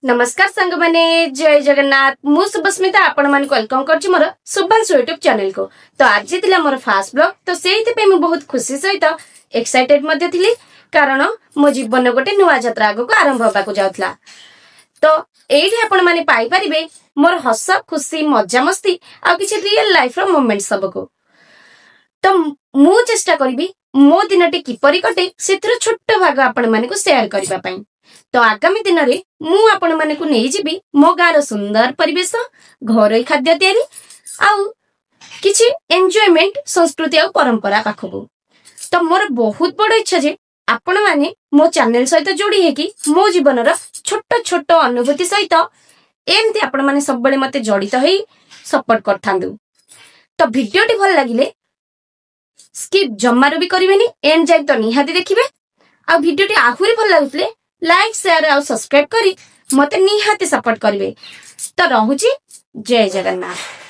ନମସ୍କାର ସାଙ୍ଗମାନେ, ଜୟ ଜଗନ୍ନାଥ। ମୁଁ ଶୁଭସ୍ମିତା, ଆପଣମାନଙ୍କୁ welcome କରୁଛି ମୋର ଶୁଭାଂଶୁ ୟୁଟ୍ୟୁବ ଚ୍ୟାନେଲକୁ। ତ ଆଜି ଥିଲା ମୋର ଫାଷ୍ଟ ବ୍ଲଗ, ତ ସେଇଥିପାଇଁ ମୁଁ ବହୁତ ଖୁସି ସହିତ ଏକ୍ସାଇଟେଡ ମଧ୍ୟ ଥିଲି, କାରଣ ମୋ ଜୀବନରେ ଗୋଟେ ନୂଆ ଯାତ୍ରା ଆଗକୁ ଆରମ୍ଭ ହେବାକୁ ଯାଉଥିଲା। ତ ଏଇଠି ଆପଣମାନେ ପାଇପାରିବେ ମୋର ହସ ଖୁସି, ମଜାମସ୍ତି ଆଉ କିଛି ରିଏଲ ଲାଇଫର ମୋମେଣ୍ଟ ସବୁକୁ। ତ ମୁଁ ଚେଷ୍ଟା କରିବି ମୋ ଦିନଟି କିପରି କଟେ, ସେଥିରୁ ଛୋଟ ଭାଗ ଆପଣମାନଙ୍କୁ ସେୟାର କରିବା ପାଇଁ। ତ ଆଗାମୀ ଦିନରେ ମୁଁ ଆପଣମାନଙ୍କୁ ନେଇଯିବି ମୋ ଗାଁର ସୁନ୍ଦର ପରିବେଶ, ଘରୋଇ ଖାଦ୍ୟ ତିଆରି ଆଉ କିଛି ଏନ୍ଜୟମେଣ୍ଟ, ସଂସ୍କୃତି ଆଉ ପରମ୍ପରା ପାଖକୁ। ତ ମୋର ବହୁତ ବଡ ଇଚ୍ଛା ଯେ ଆପଣମାନେ ମୋ ଚ୍ୟାନେଲ ସହିତ ଯୋଡି ହେଇକି ମୋ ଜୀବନର ଛୋଟ ଛୋଟ ଅନୁଭୂତି ସହିତ ଏମିତି ଆପଣମାନେ ସବୁବେଳେ ମତେ ଜଡିତ ହେଇ ସପୋର୍ଟ କରିଥାନ୍ତୁ। ତ ଭିଡିଓଟି ଭଲ ଲାଗିଲେ ସ୍କିପ୍ ଜମାରୁ ବି କରିବେନି, ଏଣ୍ଡ ଯାଏ ତ ନିହାତି ଦେଖିବେ। ଆଉ ଭିଡିଓଟି ଆହୁରି ଭଲ ଲାଗୁଥିଲେ ଲାଇକ୍, ସେୟାର ଆଉ ସବସ୍କ୍ରାଇବ କରି ମତେ ନିହାତି ସପୋର୍ଟ କରିବେ। ତ ରହୁଛି, ଜୟ ଜଗନ୍ନାଥ।